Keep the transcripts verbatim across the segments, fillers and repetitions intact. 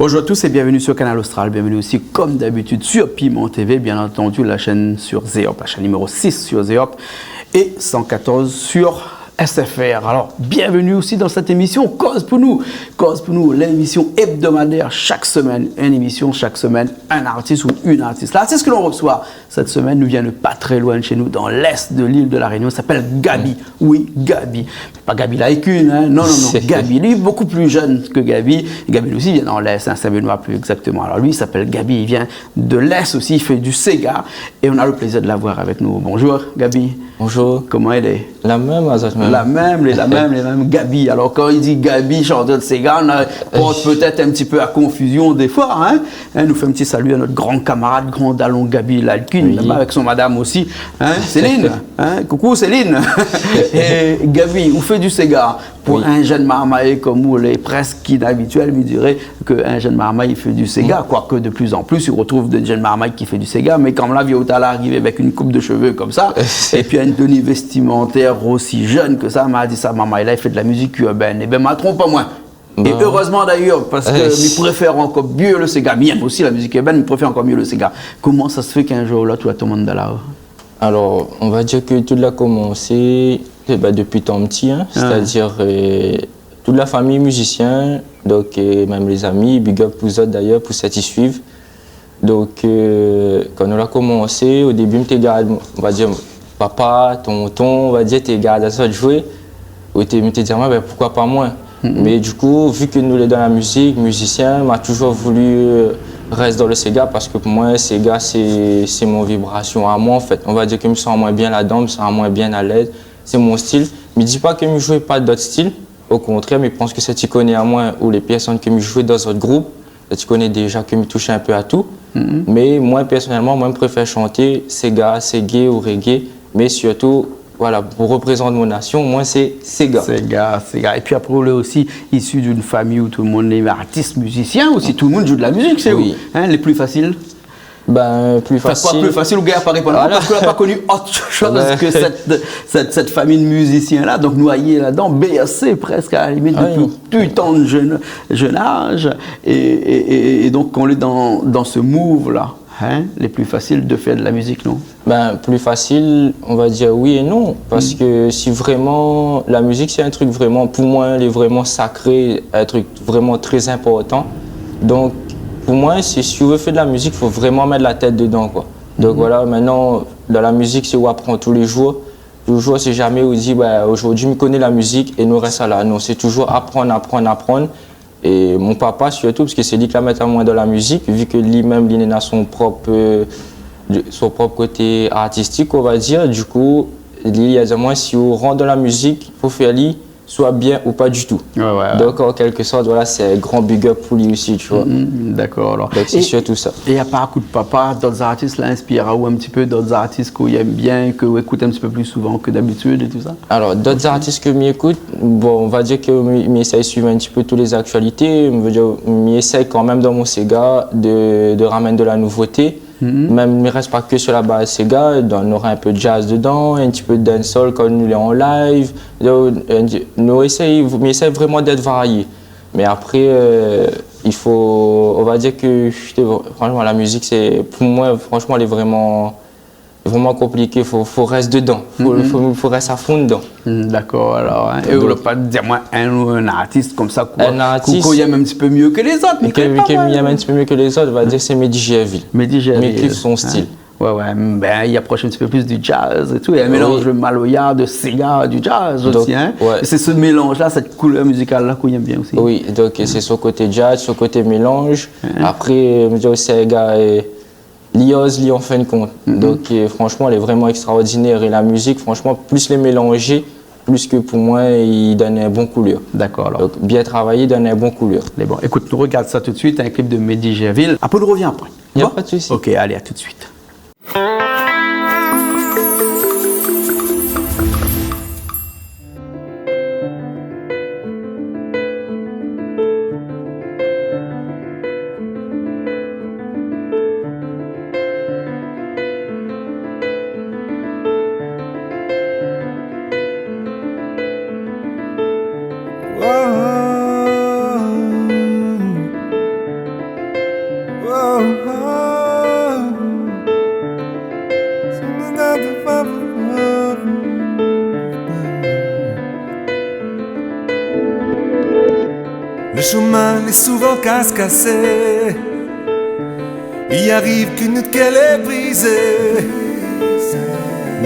Bonjour à tous et bienvenue sur Kanal Austral. Bienvenue aussi, comme d'habitude, sur Piment T V, bien entendu, la chaîne sur Zeop, la chaîne numéro six sur Zeop et cent quatorze sur S F R. Alors, bienvenue aussi dans cette émission Koz pou nou. Koz pou nou, l'émission hebdomadaire chaque semaine, une émission chaque semaine, un artiste ou une artiste. L'artiste que l'on reçoit cette semaine nous vient de pas très loin de chez nous, dans l'est de l'île de la Réunion. Il s'appelle Gaby. Oui, Gaby. Pas Gaby Laïkune, hein. Non, non, non. Gaby, lui, beaucoup plus jeune que Gaby. Gaby, lui aussi, vient dans l'est, hein, Saint-Benoît plus exactement. Alors lui, il s'appelle Gaby, il vient de l'est aussi, il fait du séga. Et on a le plaisir de l'avoir avec nous. Bonjour, Gaby. Bonjour. Koman i lé ? La mèm, azot mèm. La mèm, lé la mèm, lé la mèm. Gaby. Alors, quand il dit Gaby, chanteur de séga, on a, porte peut-être un petit peu à confusion des fois, hein. Hein, nou fé in ti salu à notre grand camarade, grand dalon Gaby Laïkune, là-bas, avec son madame aussi, hein, Céline, hein, coucou Céline. Et Gaby, ou fé du séga. Pou in jenn marmay kom ou, lé prèsk inabituèl, mi diré, ke in jenn marmay i fé du séga, quoique de plus en plus, i retrouv dé jenn marmay ki fé du séga, mé kan la vi aou la arivé avèk in koup de shové komsa, épi in teni vestimentaire osi jenn ke sa, ma di sa, marmay-la i fé de la mizik urbaine. Ében, ma tronp pa moin. É erèzman d'ayèr, parske mi préfèr ankor myé le séga. Mi èm osi la mizik urbaine, mi préfèr ankor myé le séga. Koman sa se fé k'in jour ou l'ot ou la tonm dann la ? Alors, on va dire que tout la komansé, eh ben, depuis tant petit, hein, c'est-à-dire, euh, toute la famille musicien, donc, euh, même les amis, big up pou zot d'ailleurs, pou sat i suiv. Donc, euh, kan nou la komansé, au début, mi té gard, on va dire, papa, tonton, on va dire, té gard azot zoué, ou té, mi té di amoin, ben, pourquoi pas moi ? Mais du coup, vu que nous, on est dans la musique, musicien, m'a toujours voulu, euh, rester dans le séga parce que pour moi, séga, c'est, c'est mon vibration à moi, en fait. On va dire que je me sens moins bien là-dedans, je me sens moins bien à l'aise. C'est mon style. Mais je dis pas que je jouais pas d'autres styles. Au contraire, mais je pense que c'est qui connaît à moi ou les personnes que je jouais dans d'autres groupes, tu connais déjà que je touche un peu à tout. Mais moi, personnellement, moi, je préfère chanter séga, séga ou reggae, mais surtout, voilà, pour représenter mon nation, moi, c'est séga. Séga, séga. Et puis après, on est aussi issu d'une famille où tout le monde est artiste, musicien aussi. Tout le monde joue de la musique, c'est vous. Oui. Hein, les plus faciles. Ben, plus facile. Enfin, quoi, plus facile, ou gayar pa réponn, parce qu'on n'a pas connu autre chose que cette, cette, cette famille de musiciens-là. Donc, noyé là-dedans, bercé presque à la limite depuis tout le temps de jeune, jeune âge. Et, et, et, et donc, on est dans, dans ce move-là, hein, les plus faciles de faire de la musique, non ? Ben, plus facile, on va dire oui et non. Parce que si vraiment la musique, c'est un truc vraiment, pour moi, il est vraiment sacré, un truc vraiment très important. Donc, pour moi, si, si tu veux faire de la musique, faut vraiment mettre la tête dedans, quoi. Donc voilà, maintenant, dans la musique, c'est ou apprend tous les jours. Toujours, c'est jamais ou di, bah, aujourd'hui, je connais la musique et nous reste là. Non, c'est toujours apprendre, apprendre, apprendre. É mon papa sirtou, parske sé li ki la mèt amoin dan la mizik, vi ke li mèm, li néna son prop, euh, de, son prop koté artistik, on va dir. Du coup, li, li la di amoin, si ou rant dan la mizik, fo fé ali, soi bien ou pa ditou. Ouais, ouais, ouais. Donk, an kèlk sort, voilà, sé in gran big up pou li osi, tu vois. Mm, mm, dakor, alor. Donk, sé sirtou sa. É, é apar Kout Papa, dot artis la inspir aou in ti pé, dot artis ke ou èm bien, ke ou ékout in ti pé pli souvan ke dabitid é tousa ? Alor, dot artis ke mi ékout, bon, on va dir ke mi, mi éséy suiv in ti pé tout lé zaktialité, mi vé dir, mi éséy kanmèm dan mon séga de, de ramenn de la nouvoté. Mèm, mi rès pa ke sur la baz séga, dan, nora in pé de jazz dedan, in ti pé de dancehall kan nou lé an live. Donk, euh, nou éséy, mi éséy vréman d'èt varié. Mé apré, euh, i fo, on va dir ke, fransman, la mizik, sé, pou moin, fransman, lé vréman vréman konpliké, fo, fo rès dedan, fo, fo, fo rès a fon dedan. Mm, dakor, alor, hein. É ou la pa di amoin in, in artis konmsa, k'ou, k'ou, k'ou èm in ti pé myé ke lézot, mé ke, ke mi èm in ti pé myé ke lézot, on va dir sé Mehdi Gerville. Mehdi Gerville, hein. Mi kif son stil. Ouais, ouais, ben, i aprosh in ti pé plis du jazz é tou, i mélanz le maloya, de séga, du jazz osi, hein. Donk, ouais. É sé se mélanz-la, sèt koulèr mizikal-la k'ou èm bien osi. Oui, donk, sé son koté jazz, son koté mélanz. Apré, euh, mi di osi, lé gar, euh, li oz, li, an fin de kont. Donk, euh, fransman, lé vréman ékstraordinèr. É la mizik, fransman, plis lé mélanzé, plis ke pou moin, i donn in bon koulèr. Dakor, alor. Donk, bien travayé, i donn in bon koulèr. Mé bon, ékout, nou rogard sa tout de suit, in klip de Mehdi Gerville. Apré, nou rovien apré. Na pa de sousi. Ok, alé, a tout de suit. Lo shomin lé souvan kas-kasé. I ariv ke nout kèr lé brizé.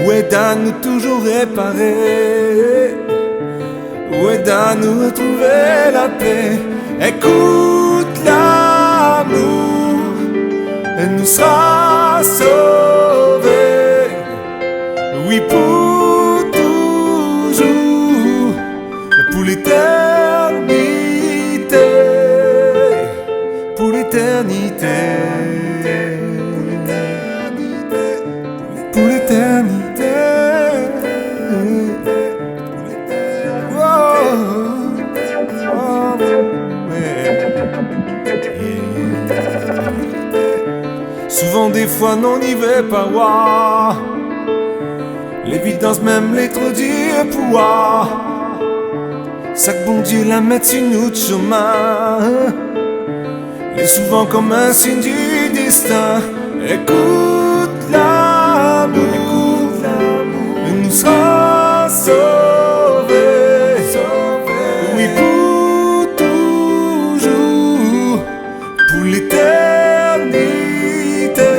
Ou èd anou toujour réparé. Ou èd anou trouv la pé. Ékout lamour, nou sra sové. Oui, pou toujour, pou létèrnité, pou létèrnité, pou létèrnité. Oh, oh, ouais. Souvan défoi non i vé pa oir. Lévidans mèm lé tro dir pou oir. Sak Bondié la mèt si nout shomin lé souvan konm in sign di déstin. Ékout lamour, nou sra sové. Oui, pou toujour, pou létèrnité.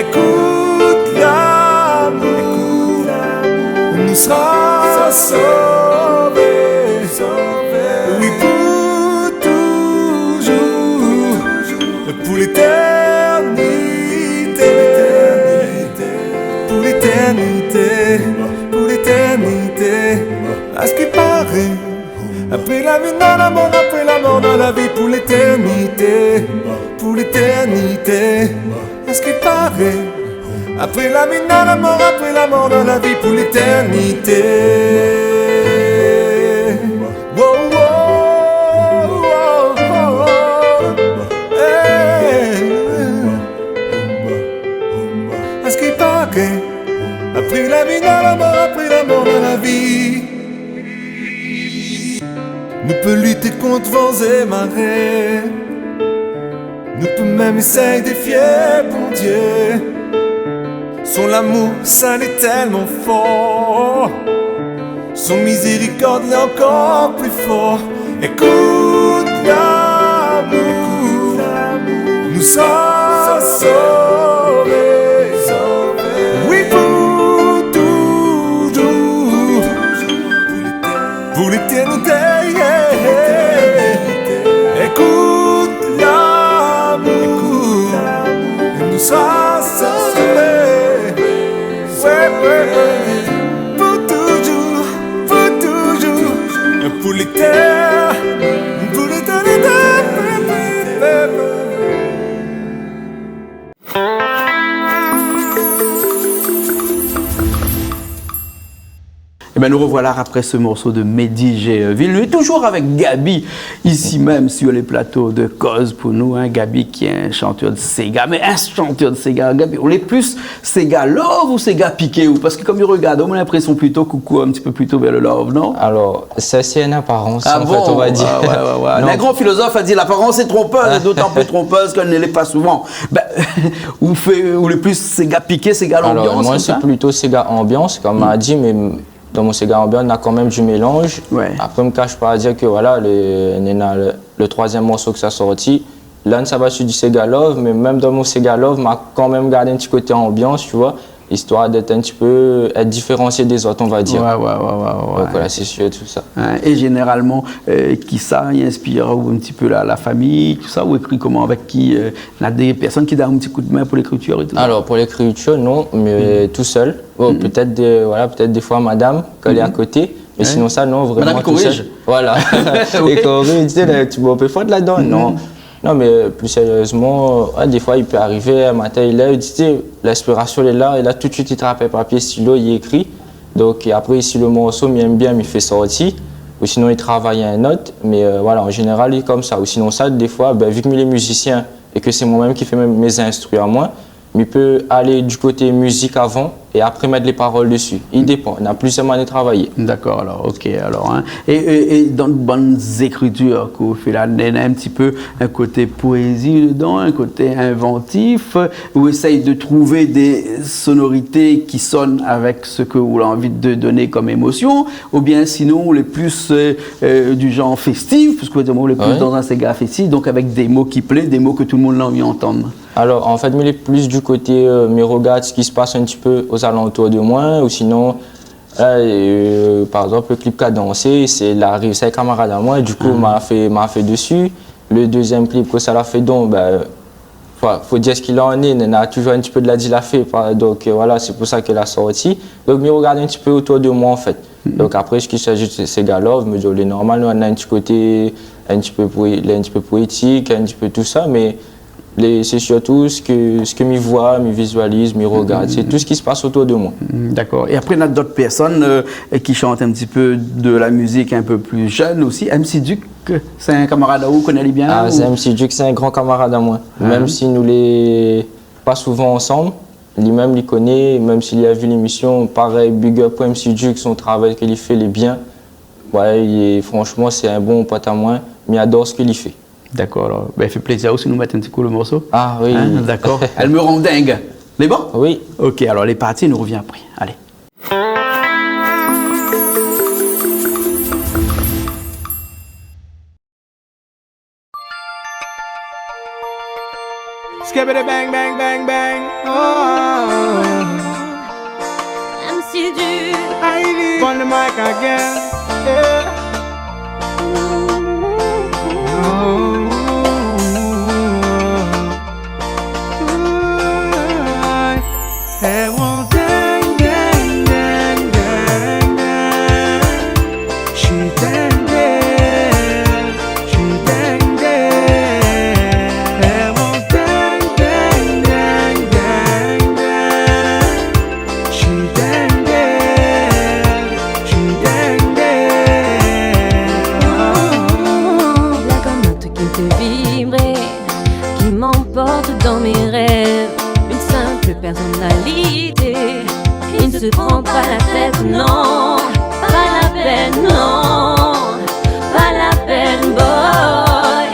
Ékout lamour, nou sra sové. Oui, pou toujour, pou létèrnité. Pou létèrnité, pou létèrnité. A sak i paré, apré la vi, na la mor, apré la mor, na la vi, pou létèrnité, pou létèrnité. A sak i paré, apré la vi, na la mor, apré la mor, na la vi, pou létèrnité. Wow, wow, wow, wow. Hey. A sak i paré, apré la vi, na la mor, apré la mor, na la vi. Nou pé lit kont van é maré. Nou pé mèm éséy défié Bondié. Son lamour, sa lé tèlman for. Son mizérikord lé ankor pli for. Ékout lamour, nou sra sové. Oui, pou toujour, pou létèrnité. Ékout lamour, nou sra sové. Ouais, ouais, ouais. Pou toujour, pou toujour, pou létèr-, pou létèrnité. Ében, nou rovoila apré se morso de Mehdi G. Villu, toujour avèk Gaby, isi mèm sur le plato de Koz pou nou, in. Gaby ki lé in shantèr de séga, mé in shantèr de séga. Gaby, ou lé plis séga love ou séga piké ou ? Parske konm mi rogard, moin na linprésion plito koukou, in ti pé plito vèr le love, non ? Alors, ça, c'est une apparence, en fait, on va dire. Ah bon ? Ouais, ouais, ouais, ouais. Non. Un grand philosophe a dit, l'apparence est trompeuse, d'autant plus trompeuse qu'elle ne l'est pas souvent. Ben, ou fé, ou lé plis séga piké, séga lanbians, konmsa ? Alors, moi, c'est plutôt séga ambiance, comme on a dit, mais dans mon séga ambiance, on a quand même du mélange. Ouais. Après, mi kash pa dir ke, voilà, le, néna le, le troisième morso ke sa sorti, la, sa va su du séga love, mé mèm dan mon séga love, ma kan mèm gard in ti koté anbians, tu vois, istoir d'èt in ti pé, èt diféransié dé zot, on va dir. Ouais, ouais, ouais, ouais, ouais. Donk voilà, sé sirtou sa. In, é zénéralman, euh, kisa i inspir aou in ti pé la, la fami, tousa, ou ékri koman, avèk ki, euh, na dé pèrsone ki donn in ti koudmin pou lékritir é tousa ? Alors, pour l'écriture, non, mais tout seul. Bon, peut-être de, voilà, peut-être des fois madame, quand elle est à côté. Mais sinon ça, non, vraiment tout seul. Madame i korij. Voilà. Oui. É kan ou ri, tu sais, la, tu vois, on peut faute là-dedans, non. Non, mais, euh, plus sérieusement, ouais, des fois, il peut arriver, un matin, il lève, tu sais, l'inspiration, elle est là, et là, tout de suite, il trappe un papier, stylo, il écrit. Donc, et après, si le morso, mi èm bien, mi fé sorti. Ou sinon, il travaille un autre. Mais, euh, voilà, en général, il est comme ça. Ou sinon, ça, des fois, ben, vu que mi lé musicien et que c'est moi-même qui fais mes, mes instrus à moi, mi pé alé du côté musique avant, é apré mèt lé parol dési. I dépan, na plizièr manièr travayé. Dakor, alor, OK, alor, in. É, é, é dan bann zékritir ke ou fé la, néna in ti pé in koté poézi dedan, in koté invantif, ou éséy de trouv dé sonorité ki sone avèk sak ou la anvi de doné kom émosion, oubien sinon, ou lé plis, euh, euh, du janr féstif, parske ou lé plis dan in séga féstif, donk avèk dé mo ki plé, dé mo ke tout le moun la anvi antann. Alor, an fèt, mi lé plis du koté, euh, mi rogard sak i spas in ti pé ozalantour de moin, ou sinon, euh, euh, par égzanp, le klip Kadansé, sé la ri-, sé in kamarad amoin, du kou, ma fé, ma fé dési. Le dézièm klip ke sa la fé, donk, bin, fo, fo dir sak i lé, néna toujour in ti pé de la di la fé, pa, donk, euh, voilà, sé pou sa ke la sorti. Donk, mi rogard in ti pé otour de moin, an fèt. Donk, apré, sak i s'agit de sé, sé galov, mi di, lé normal, nou néna in ti koté, in ti pé poé-, in ti pé poétik, in ti pé tousa, mé lé, sé sirtou sak, sak mi voi, mi vizualiz, mi rogard, sé tout sak i spas otour de moin. Mm, dakor. É apré, néna dot pèrsone, euh, ki shant in ti pé de la mizik in pé pli jenn osi. MC Duc, sé in kamarad aou, ou koné ali bien, ou ? Ah, sé MC Duc, sé in gran kamarad amoin. Mèm si nou lé pa souvan ansanm, li mèm li koné, mèm si li la vi lémision, parèy, big up pou MC Duc, son travay ke li fé, lé bien. Ouais, é fransman, sé in bon pot amoin, mi ador sak li fé. Dakor, alor, bin, fé plézir aou si nou mèt in ti kou le morso. Ah oui. In, dakor. Elle me rend dingue. Lé bon ? Oui. OK, alor, lé parti, nou rovien apré. Alé. Skibbity bang, bang, bang, bang. Oh. MC Duc. Ivy. On the mic again. Yeah. Oh. Hey, won't ding, ding, ding, ding, ding. She ding, ding. She ding, ding. Hey, won't ding, ding, ding, ding, ding. She ding, ding. She ding, ding. Oh. La comme un truc qui me fait vibrer, qui m'emporte dans mes rêves. Une simple personnalité qui ne se prend pas la tête, non, pas la peine, non, pas la peine, boy,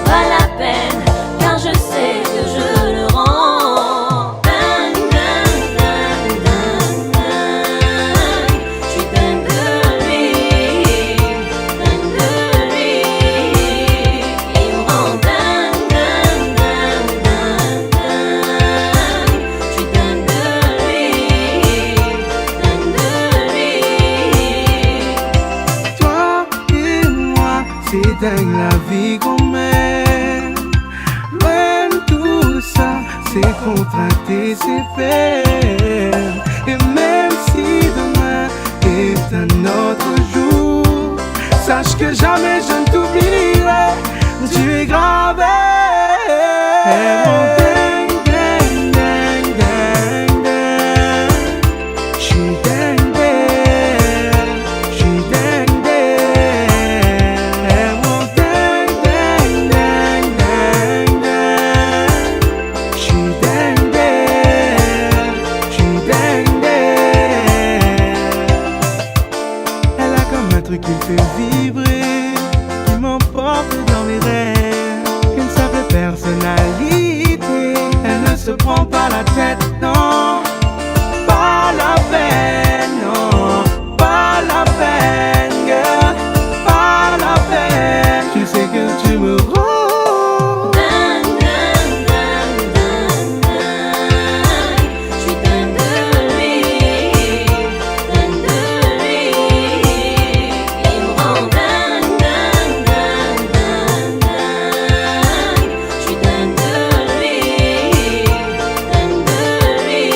pas la peine, car je sais que je le rends. Ding, ding, ding, ding, ding. Je suis dingue de lui, dingue de lui. Il me rend dingue, dingue, dingue, dingue, dingue. Je suis dingue de lui, dingue de lui. Toi et moi, c'est dingue la vie qu'on mène. Même tout ça, c'est contrainté, c'est peine. Et même si demain est un autre jour, sache que jamais je ne t'oublierai. Tu es gravé. Ding, ding, ding, ding, ding. She ding, ding. She ding, ding. Ding, ding, ding, ding. She ding, ding. She ding, ding. Elle a comme un truc qui me fait vibrer, qui m'emporte dans mes rêves. Une simple personnalité, elle ne se prend pas la tête, non. Pas la peine, non, pas la peine, girl, pas la peine. Tu sais que tu me rends dingue, dingue, dingue, dingue. Je suis dingue de lui, dingue de lui. Il me rend dingue, dingue, dingue, dingue. Je suis dingue de lui, dingue de lui.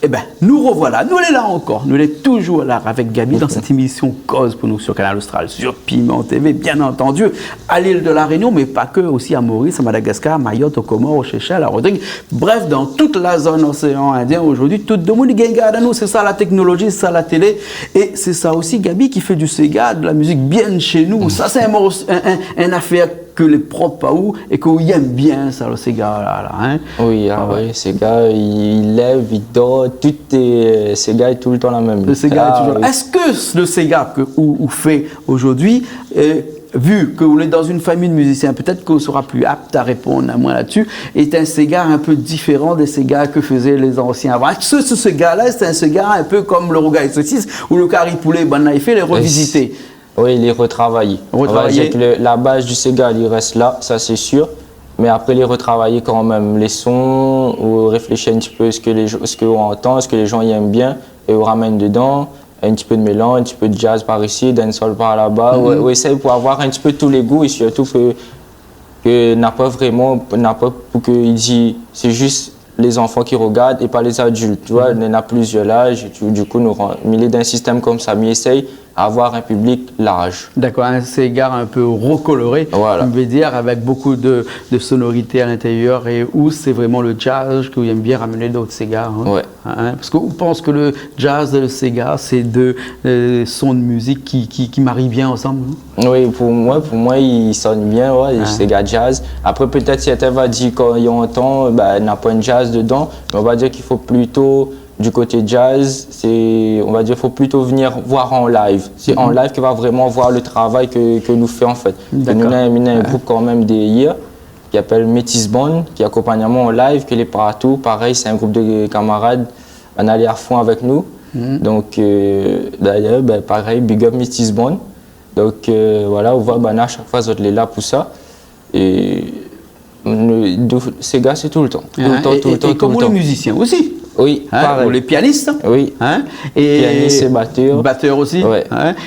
Ében, nou rovoila, nou lé la ankor, nou lé toujour la avèk Gaby dan sèt émisyon Koz pou nou sur Kanal Austral, sur Piment TV, bien antandu, a l'il de La Rényon, mé pa ke, osi a Moris, a Madagaskar, Mayotte, o Komor, o Séchèl, a Rodrig, brèf, dan tout la zone oséan Indien. Zordi, tout domoun i gingard anou, sé sa la téknoloji, sé sa la télé, é sé sa osi, Gaby, ki fé du séga, de la mizik bien shé nou. Sa sé in mors-, in, in, in afèr ke lé prop aou é ke ou yèm bien sa, lo séga la, la, in ? Oui, ah oui, séga, i, i lèv, i dor, tout lé, séga lé toultan la mèm. Lo séga lé toujour la. Ah oui. Èske lo séga ke ou, ou fé zordi, euh, vu ke ou lé dan in famiy de mizisien, pétèt ke ou sra pli apt a réponn amoin la-dsi, lé in séga in pé diféran dé séga ke fézé lé zansien avan ? Èske se, se séga la, sé in séga in pé konm lo rougay sosis ou lo kari poulé, bann la i fé, lé révizité ? Oui, lé retravayé. Retravayé. On va dir ke le, la baz du séga, li rès la, sa sé sir. Mé apré, lé retravayé kan mèm. Lé son, ou réfléshi in ti pé sak lé, sak ou antan, sak lé zan i yèm bien, é ou ramèn dedan, in ti pé de mélanz, in ti pé de jazz par isi, dancehall par laba. Mhm. Ou, ou éséy pou avoir in ti pé tout lé gou, é sirtou ke ke na pa vréman, na pa pou ke i di, sé zis lé zanfan ki rogard é pa lé zadilt, tu vois, néna plizièr laz, é tu, du kou, nou ran-, mi lé dan in sistèm konmsa, mi éséy avoir in piblik larz. Dakor, in séga in pé recoloré, voilà, on peut dire, avec beaucoup de, de sonorités à l'intérieur, é ou sé vréman lo jazz ke ou yèm bien ramèn dan out séga, in. Ouais. In, parske ou pans ke lo jazz é lo séga, sé dé, euh, son de mizik ki, ki, ki mari bien ansanm, non ? Oui, pou moin, pou moin, i sonn bien, ouais, lo séga jazz. Apré, pétèt, sèrtin va dir, kan i antan, ba, na poin jazz dedan, mé on va dir k'i fo plito, du koté jazz, sé, on va dir, fo plito vnir voir an live. Sé an live ke va vréman voir lo travay ke, ke nou fé, an fèt. Dakor. Nou néna, nou néna in group kan mèm dèrièr, ki apèl Métis Band, ki akonpagn amoin an live, ke lé partou. Parèy, sé in group de kamarad, banna lé a fon avèk nou. Mhm. Donk, euh, dayèr, bin, parèy, big up Métis Band. Donk, euh, voilà, ou voi, banna, shak foi, zot lé la pou sa. É nou, dou-, séga, sé toultan. Toultan, toultan, toultan. É, é, é konm ou lé mizisien osi. Oui, parèy. Ou lé pianis, in ? Oui. Pianis é batèr. Batèr osi, in ? Ouais.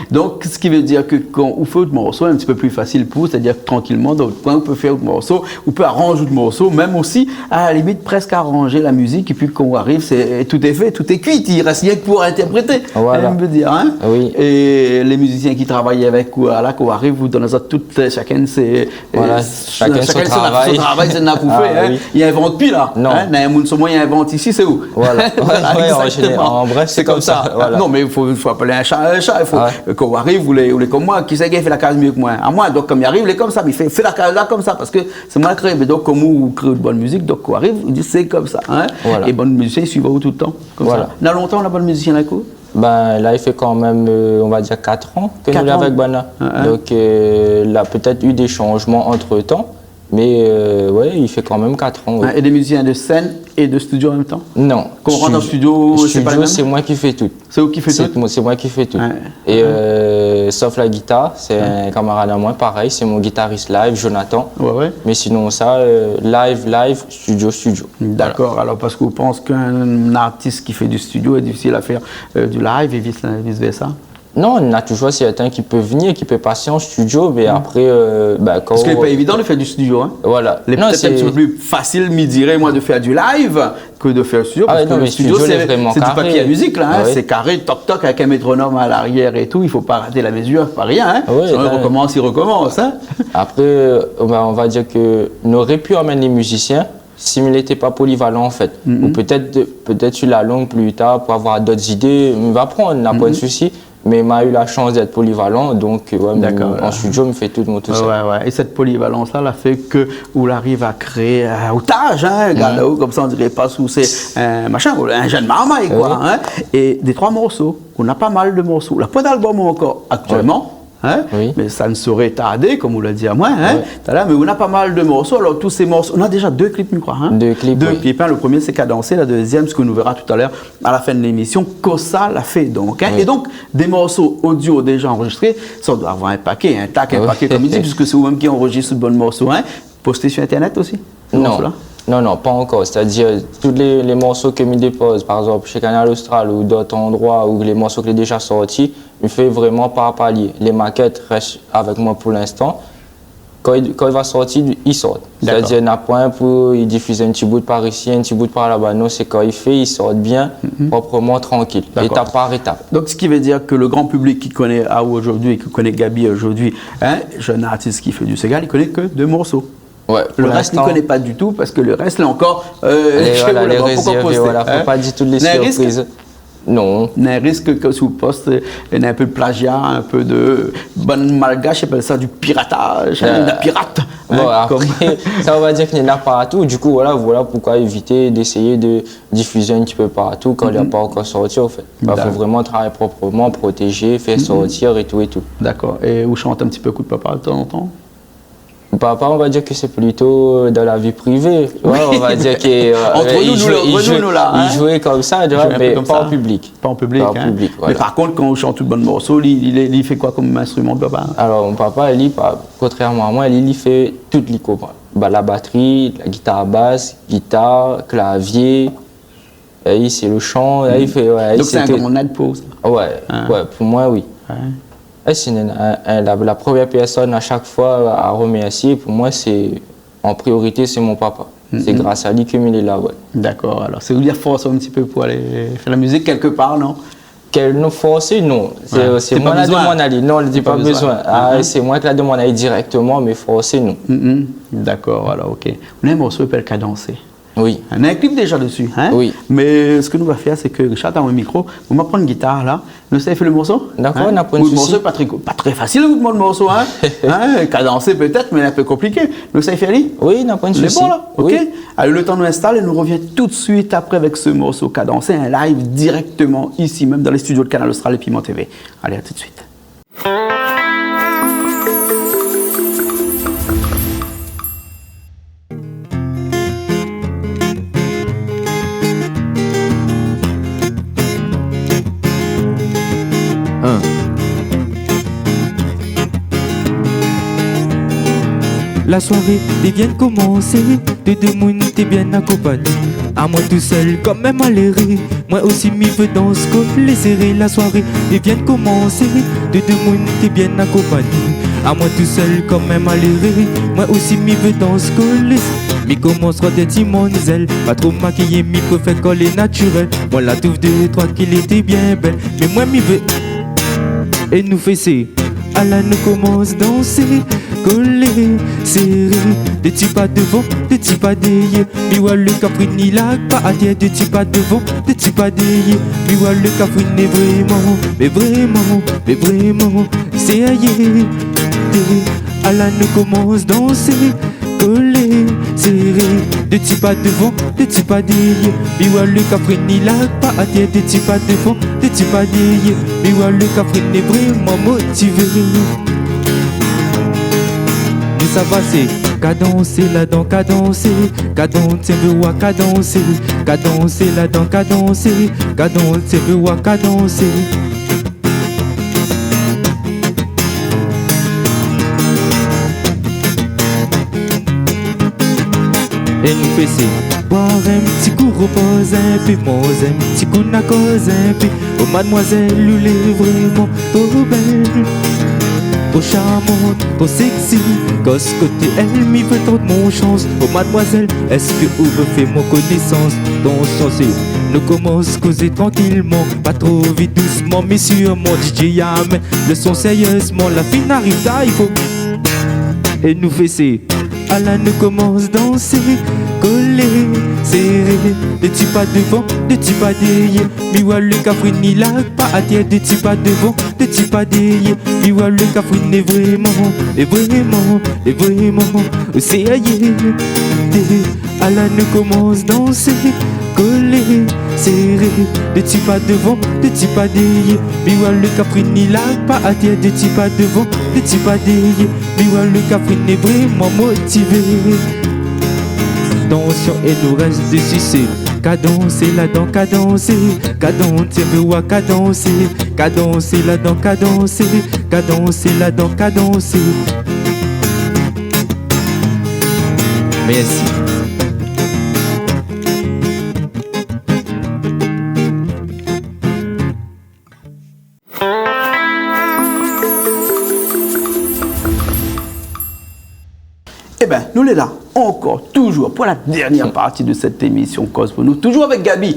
Donk, sak i vé dir ke kan ou fé out morso, in ti pé pli fasil pou ou, sétadir trankilman, dan out koin, ou pé fé out morso, ou pé aranz out morso, mèm osi, a la limit, prèsk aranz la mizik, épi kan ou ariv, sé, tout lé fé, tout lé kui, i rès rienk pou intèrprété. Voilà. I vé dir, in ? Oui. É lé mizisien ki travay avèk ou, la, kan ou ariv, ou donn azot tout, shakinn sé Voilà, shakinn son travay. Son travay, sé na pou fé, in. Ah oui. I invant pi la. Non. In, na in moun solman i invant isi, sé ou. Voilà. Voilà, ouais, an zénéral, an brèf, sé konmsa. Voilà. Non, mé i fo, fo apèl in sha in sha. I fo, kan ou ariv, ou lé, ou lé konm moin, kisa i fé la kaz mié ke moin ? Amoin, donk, kan mi ariv, lé konmsa, mi fé, fé la kaz la konmsa, parske sé moin la kréé. Mé donk, konm ou kré out bann mizik, donk, kan ou ariv, ou di, sé konmsa, in. Voilà. É bann mizisien i suiv aou toultan, konmsa. Voilà. Na lontan ou la pa de mizisien la, kou ? Bin, la, i fé kan mèm, euh, on va dir, kat an ke nou lé avèk banna. Kat an. In, in. Donk, euh, la pétèt u dé shanjman antretan, mé, euh, ouais, i fé kan mèm kat an, ouais. In, é dé mizisien de sèn é de studio an mèm tan ? Non. Kan ou rant an studio, sé pa lé mèm ? Studio, sé moin ki fé tout. Sé ou ki fé tout ? Sé moin, sé moin ki fé tout. Ouais. É, euh, sof la gitar, sé in kamarad amoin, parèy, sé mon gitaris live, Jonathan. Ouais, ouais. Mé sinonsa, euh, live, live, studio, studio. Voilà. Dakor, alor, parske ou pans k'in artis ki fé du studio lé difisil a fèr, euh, du live é vis, vis vèrsa ? Non, na toujour sèrtin ki pé vnir, ki pé pasé an studio, mé apré, euh, ba, kan... Parske lé pa évidan de fèr du studio, in. Voilà. Lé pétèt in ti pé pli fasil, mi diré, moin, de fèr du live ke de fèr studio, parske lo studio, sé, sé du papié a mizik, la, in. Ah oui, non, mé studio, lé vréman karé. Ouais. Sé karé, tok, tok, avèk in métronome a l'arièr é tout, i fo pa rat la mezir, pa rien, in. Ah oui, sinon, i rekomans, i rekomans, in. Apré, euh, ba, on va dir ke nou noré pu amenn lé mizisien, si mi lété pa polivalan, an fèt. Mhm. Ou pétèt, pétèt su la long, pli tar, pou avoir dot zidé, mi va prann, na poin de sousi. Mé ma u la shans d'èt polivalan, donk, ouais, an studio, mi fé tout moin tousèl. Dakor. Ouais, ouais. É sèt polivalans-la, la fé ke ou la ariv a kréé, euh, out az, in, gard aou, konmsa, on diré pa si ou sé in mashin, ou in jenn marmay, koi, in. Oui. É dé troi morso, ou na pa mal de morso. Ou la poin d'album ankor aktièlman, in, mé sa ne saurait tarder, konm ou la di amoin, in, talèr, mé ou na pa mal de morso. Alor, tout sé morso, ou na déza dé klip, mi kroi, in. Dé klip, oui. Dé klip, in. Lo promié, sé Kadansé, la dézièm, sak nou vèra talèr, a la fin de lémision, kosa la fé, donk, in. Oui. É donk, dé morso odio déza anrozistré, sa i doi avoir in paké, in tak, in paké, konm i di, piske sé ou mèm ki anrozistr tout bann morso, in. Posté su internet osi, sé morso-la ? Non. Non, non, pa ankor. Sétadir, tout lé, lé morso ke mi dépoz, par égzanp, shé Kanal Austral ou dot androi, ou lé morso ke lé déza sorti, mi fé vréman par palié. Lé makèt i rès avèk moin pou linstan. Kan li, kan li va sorti, li sort. Dakor. Sétadir, na poin pou li difiz in ti bout par isi, in ti bout par laba. Non, sé kan li fé, li sort bien, propreman, trankil. Dakor. Étap par étap. Donk, sak i vé dir ke le gran piblik ki koné aou zordi, ki koné Gaby zordi, in, jenn artis ki fé du séga, li koné ke dé morso. Oué, pou linstan. Le rès, li koné pa ditou, parske le rès, la ankor, euh, lé, voilà, lé rézèrvé, voilà, fo pa dir tout lé sirpriz. Néna in risk ? Non. Néna in risk ke si ou post, euh, néna in pé de plazia, in pé de, bann malgash i apèl sa du pirataz, in, la pirat, in, apré, sa, on va dir ke néna partou. Du kou, voilà, voilà poukoué évité d'éséyé de difiz in ti pé partou kan li la pa ankor sorti, an fèt. Ba, fo vréman travay propreman, protézé, fé sortir é tout é tout. Dakor. É ou shant in ti pé Kout Papa tanzantan ? Papa, on va dir ke sé plito, euh, dan la vi privé. Oué, on va dir ke, euh, ant nou, li zoué, nou, la, li zoué konmsa, tu vois, mé pa an piblik. Pa an piblik, in. Pa an piblik, voilà. Mé par kont, kan ou shant out bann morso, li, li, li fé koué kom instriman, out papa ? Alor, mon papa, li, pa, kontrèrman a moin, li, li fé tout, li koné. Ba, la batri, la gitar bas, gitar, klavié, é li, sé le shan, é li fé, oué, donk sé in gran èd pou ou, sa. Oué, oué, pou moin, oui. Oué. É sé in, in, in, la, la promièr pèrsone a shak foi a remèrsié, pou moin, sé, an priorité, sé mon papa. Sé gras a li ke mi lé la, oué. Dakor, alor, sé ou li la fors in ti pé pou alé fé la mizik kèlkepar, non ? Kèl, non, forsé, non. Sé, sé moin la demann ali. Non, li té pa bezoin. Ah, sé moin ki la demann ali dirèkteman, mé forsé, non. Dakor, alor, OK. Néna in morso i apèl Kadansé. Oui. Néna in klip déza dési, in ? Oui. Mé sak nou va fé, sé ke Richard, ou na in mikro, ou va pran in gitar la, nou sa fé le morso. Dakor, na poin de sousi. Le morso pa tré, pa tré fasil, le morso, in ? In, Kadansé pétèt, mé in pé konpliké. Nou sa fé ali ? Oui, na poin de sousi. Lé bon la ? OK. Oui. Alé, le tan nou instal é nou rovien tout de suit apré avèk se morso Kadansé, in live dirèkteman isi mèm dan lé studio de Kanal Austral é Piment TV. Alé, a tout de suit. La soiré té vien komansé, dé, dé moun té bien akonpagné. Amoin tousèl, kanmèm, alé ri. Moin osi mi vé dans, kolé séré, la soiré i vien komansé, dé, dé moun té bien akonpagné. Amoin tousèl kanmèm, alé ri, moin osi mi vé dans, kolé. Mi komans rod dé ti manzèl, pa tro makiyé, mi préfèr kan lé natirèl. Moin la trouv dé troi ki lété bien bèl, mé moin mi vé. É nou fé sé, ala nou komans dansé, kolé, séré, dé ti pa dovan, dé ti pa dèrièr. Mi oi le kafrine i lak pa atèr, dé ti pa dovan, dé ti pa dèrièr. Mi oi le kafrine, mé vréman, mé vréman, mé vréman sérié. Ala nou komans dansé, kolé, séré, dé ti pa dovan, dé ti pa dèrièr. Mi oi le kafrine i lak pa atèr, dé ti pa dovan, dé ti pa dèrièr. Mi oi le kafrine, mé vréman motivé. Nou sava sé, kadansé ladan kadansé, kadansé vé oir kadansé, kadansé ladan kadansé, kadansé vé oir kadansé. É nou fé sé, boir in ti kou, ropoz in pé, manz in ti kou, na koz in pé. O madmoizèl, ou lé vréman tro bèl, tro sharmant, tro sexy. Koz koté èl, mi vé tant mon shans. O madmoizèl, èske ou vé fé mon konésans ? Dansé, nou komans kozé trankilman, pa tro vit, dousman mé sirman. DJ i amèn le son sérièzman, la fine ariv, i fo. É nou fé sé, ala nou komans dansé, kolé, séré, dé ti pa dovan, dé ti pa dèrièr. Mi oi le kafrine i lak pa atèr, dé ti pa dovan, dé ti pa dèrièr. Mi oi le kafrine, mé vréman, mé vréman, mé vréman sérié. Ala nou komans dansé, kolé, séré, dé ti pa dovan, dé ti pa dèrièr. Mi oi le kafrine i lak pa atèr, dé ti pa dovan, dé ti pa dèrièr. Mi oi le kafrine, mé vréman motivé. Tansion, é nou rès dési, sé kadansé ladan kadansé, kadansé vé oir kadansé, kadansé ladan kadansé, kadansé ladan kadansé. Mèrsi. Ében, nou lé la ankor, toujour, pou la dernièr parti de sèt émisyon Koz pou nou, toujour avèk Gaby.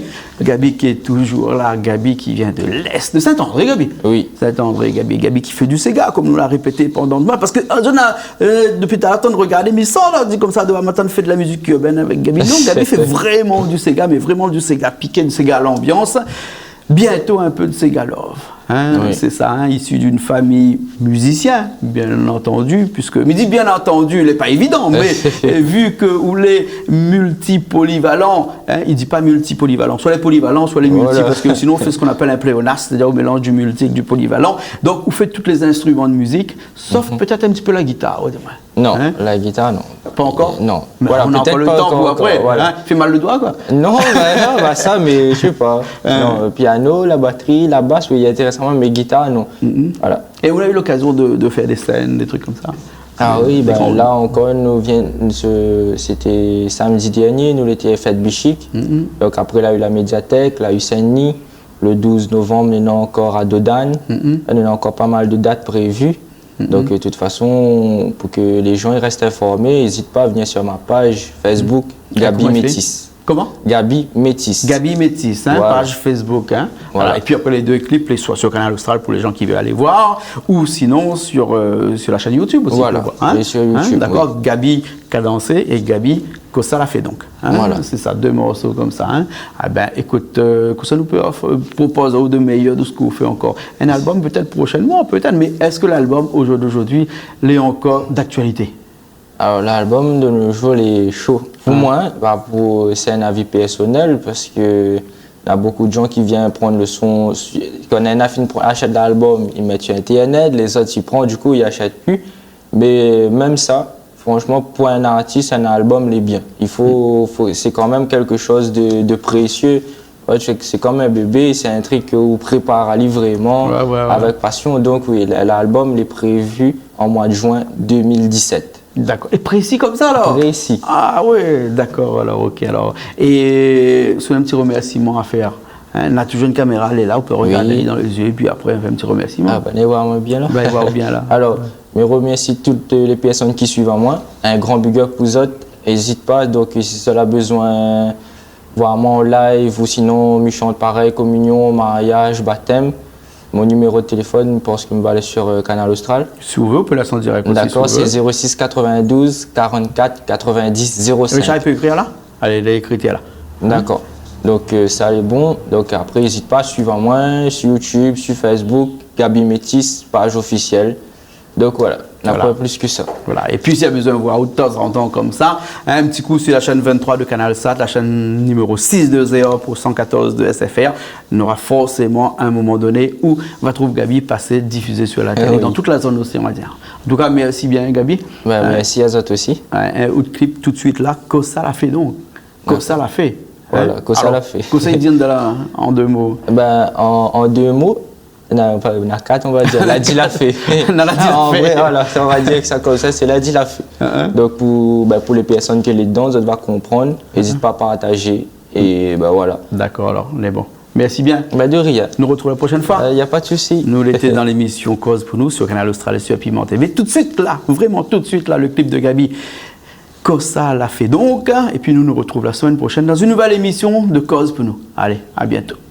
Gaby ki lé toujour la, Gaby ki vien de l'Est, de Saint-André, Gaby. Oui. Saint-André, Gaby, Gaby ki fé du séga, konm nou la répété pandan de moi, parske, euh, dopi talèr, atann, regardé, mé sa la di konmsa, domin matin, fé de la mizik urbaine avèk Gaby. Non, Gaby fé vréman du séga, mé vréman du séga piké, du séga lanbians. Bientôt un peu de séga love, hein, oui, c'est ça, hein, issu d'une famille musicien, bien entendu, puisque, mi di bien entendu, lé pa évidan, mé, euh, vu ke ou lé multipolyvalent, hein, i di pa multipolyvalent, soit lé polyvalent, soit lé multi, voilà, parske sinon, ou fé sak i apèl in pléonasme, c'est-à-dire ou mélanz du multi èk du polyvalent. Donk, ou fé tout lé zinstriman de mizik, sof pétèt in ti pé la gitar, ouais, di amoin. Non, la gitar, non. Pa ankor ? Non. Mé voilà, nou na ankor le tan pou apré, voilà. Fé mal le doi, koi. Non, bin non, pa sa, mé mi sé pa. Non, euh, piano, la batri, la bas, oui, i intérès amoin, mé gitar, non. Voilà. É ou la u l'okazion de, de fèr dé sèn, dé trik konmsa ? Ah oui, bin la ankor, nou vien, sé, sété samdi dernié, nou lété fèt Bichik. Donk apré, la u la médiatèk, la u Sin-Dni. Le douz novanm, nou néna ankor a Dodane. Nou néna ankor pa mal de dat prévu. Donk, euh, de tout fason, pou ke lé jan i rès informé, ézit pa a vnir sur ma paz Facebook, Gaby Métis. Koman ? Gaby Métis. Gaby Métis, hein, paz Facebook, hein. Voilà. Voilà. É pi apré, lé dé klip lé sur, sur Kanal Austral pou lé jan ki vé alé voir, ou sinon sur, euh, sur la shèn YouTube osi, pou voir, hein. Voilà. É sur YouTube, dakor, oui. Gaby Kadansé é Gaby Kosa la fé donk, hein, voilà. Sé sa, dé morso konmsa, hein. Ah bin, ékout, euh, kosa nou pé of-, euh, propoz aou de méyèr de sak ou fé ankor ? In album pétèt proshènman, pétèt, mé èske l'album, au jour d'aujourd'hui, lé ankor d'aktualité ? Alor, l'album de nos jours, lé sho. Pou moin, ba, pou, sé in avi pèrsonèl, parske na bonpé de jan ki vien pran le son, si, kan néna fine pran, ashèt l'album, i mèt sur internet, lé zot i pran, du kou, i ashèt pi. Mé mèm sa, fransheman, pou in artis, in album, lé bien. I fo, fo, sé kan mèm kékshoz de, de présié. Ouais, sé, sé konm in bébé, sé in trik ke ou prépar ali vréman, ouais, ouais, ouais, avèk pasion. Donk oui, l-, l'album, lé prévu an moi de juin deux mille dix-sept. Dakor. É prési konmsa, alor ? Prési. Ah ouais, dakor, alor, OK, alor. É sou in ti remèrsiman a fèr. Hein, na toujour in kaméra, lé la, ou pé regardé dan lé zié, épi apré, fé in ti remèrsiman. Ah, bin, alé voir amoin bien la. Bin, alé voir bien la. Alor, mi remèrsi tout, euh, lé pèrsone ki suiv amoin. In gran big up pou zot. Ézit pa, donk, si zot la bezoin voir amoin an live, ou sinon, mi shant parèy, kominyon, mariaz, batèm, mon niméro de téléfone, mi pans ke mi va alé sur, euh, Kanal Austral. Si ou vé, ou pé lès an dirèk osi, si ou vé. Dakor, sé zéro six quatre-vingt-douze quarante-quatre quatre-vingt-dix zéro cinq. Richard, i pé ékrir la ? Alé, la ékri la. Dakor. Donk, euh, sa lé bon. Donk, apré, ézit pa, suiv amoin sur YouTube, sur Facebook, Gaby Métis, paz ofisièl. Donk, voilà. Na pa plis ke sa. Voilà. Épi, si na bezoin voir aou tazantan konmsa, in ti kou sur la shèn vingt-trois de Canal Sat, la shèn niméro six de Zéor pou cent quatorze de S F R, nora forséman in moman doné ou va trouv Gaby pasé difizé sur la télé, dan tout la zone océan Indien. An tou ka, mèrsi bien, Gaby. Bin, mèrsi azot osi. Ouais, in ot klip tout suit la, Kosa la fé donk. Kosa la fé. Voilà, Kosa la fé. Alor, kosa i di dan la, an dé mo ? Bin, an, an dé mo, na, pa, na kat, on va dir. La di la fé. Na la di la fé. An vré, voilà, sa, on va dir sa konmsa, sé la di la fé. Donk, pou, bin, pou lé pèrsone ke lé dedan, zot va konprann. Ézit pa a partazé. É, bin, voilà. Dakor, alor, lé bon. Mèrsi bien. Bin, de rien. Nou retrouv la proshèn foi. Euh, na pa de sousi. Nou lété dan lémisyon Koz pou nou sur Kanal Austral é sur Piment T V. Tout suit la, vréman tout suit la, le klip de Gaby, Kosa la fé donk. Épi nou, nou retrouv la semèn proshèn dan in nouvèl émisyon de Koz pou nou. Alé, a bientôt.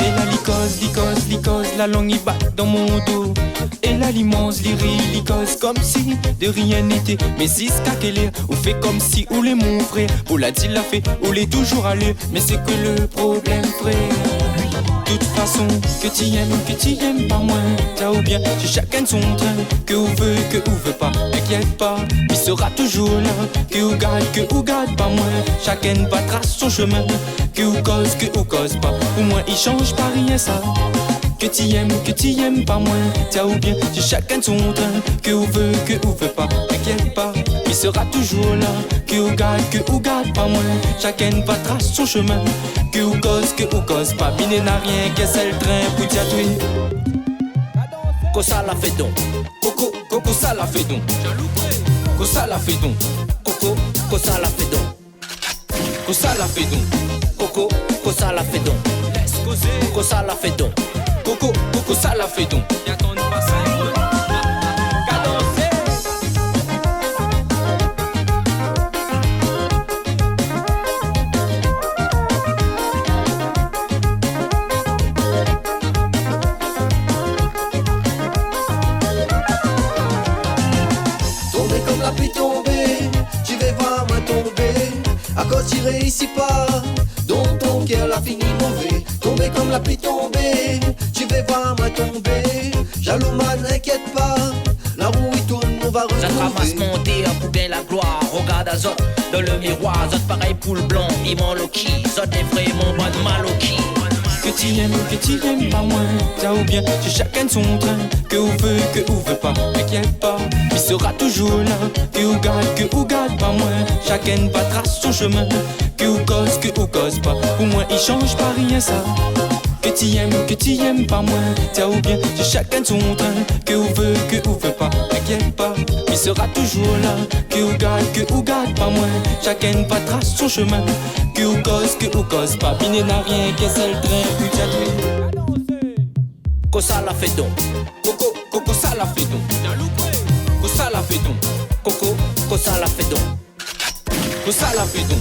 É la li koz, li koz, li koz, la lang i bat dan mon do. É la li manz, li ri, li koz konmsi de rien n'été. Mé ziska kèl èr ou fé konmsi ou lé mon frèr ? Pou la di la fé, ou lé toujour a lèr. Mé sé ke le problèm, frèr ? Tout fason, ke ti èm, ke ti èm pa, moin ta ou bien, sé shakinn son trin. Ke ou vé, ke ou vé pa, inkièt pa, li sera toujour la. Ke ou gard, ke ou gard pa, moin, shakinn battra son shemin. Ke ou koz, ke ou koz pa, pou moin i shanj pa rien sa. Ke ti yèm, ke ti yèm pa moin, tiens, oubien si shakinn son trin, ke ou vé, ke ou vé pa, inkièt pa, mi sra toujour la. Ke ou gard, ke ou gard pa moin, shakinn va tras son shemin. Ke ou koz, ke ou koz pa, mi néna rienk in sèl trin pou dir aou. Kosa la fé don, koko, koko sa la fé don. Kosa la fé don, koko, kosa la fé don. Kosa la fé don, koko, kosa la fé don. Lès kozé. Kosa la fé don, koko, koko sa la fé don. Atann pa sa. Kadansé. Tonbé kom la pli tonbé, ti vé voir moin tonbé. Akoz ti réisi pa, donk ton kèr la fini mové. Tonbé kom la pli tonbé, ti vé voir moin tonbé. Jalou man, inkièt pa, la rou i tourn, nou va retrouvé. Zot i ramas mon tèr pou gingn la gloir. Rogard azot dan le miroir, zot parèy poul blan, i manloki, zot lé vréman bann maloki. Ke ti yèm, ke ti yèm pa moin, tiens, oubien si shakinn son trin, ke ou vé, ke ou vé pa, inkièt pa, mi sra toujour la. Ke ou gard, ke ou gard pa moin, shakinn va tras son shemin. Ke ou koz, ke ou koz pa, pou moin i shanj pa rien sa. Ke ti yèm, ke ti yèm pa moin, tiens, oubien si shakinn son trin, ke ou vé, ke ou vé pa, inkièt pa, mi sra toujour la. Ke ou gard, ke ou gard pa moin, shakinn va tras son shemin. Ke ou koz, ke ou koz pa, mi néna rienk in sèl trin pou dir aou. Kosa la fé don, koko, koko sa la fé don. Kosa la fé don, koko, kosa la fé don. Kosa la fé don,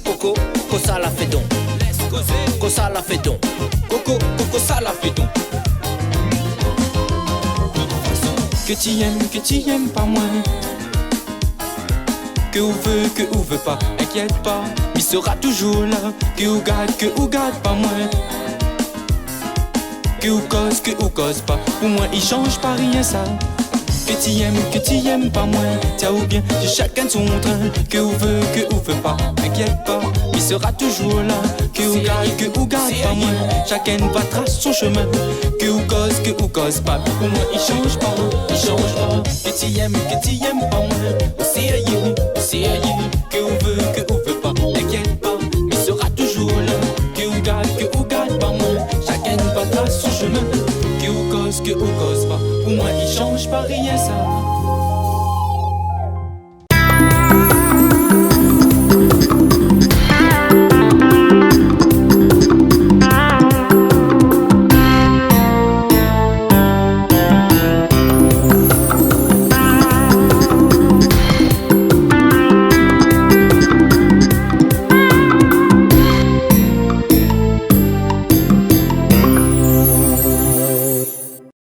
koko, kosa la fé don. Lès kozé. Kosa la fé don, koko, koko sa la fé don. Ke ti yèm, ke ti yèm pa moin, ke ou vé, ke ou vé pa, inkièt pa, mi sra toujour la. Ke ou gard, ke ou gard pa moin, ke ou koz, ke ou koz pa, pou moin i shanj pa rien sa. Ke ti yèm, ke ti yèm pa moin, tiens, oubien si shakinn son trin, ke ou vé, ke ou vé pa, inkièt pa, mi sra toujour la. Ke ou gard, ke ou gard pa moin, shakinn va tras son shemin. Ke ou koz, ke ou koz pa, pou moin i shanj pa, i shanj pa. Ke ti yèm, ke ti yèm pa moin, o sérié, o sérié. Ke ou vé, ke ou vé pa, inkièt pa, mi sra toujour la. Ke ou gard, ke ou gard pa moin, shakinn va tras son shemin. Ke ou koz, ke ou koz pa, pou moin i shanj pa rien sa.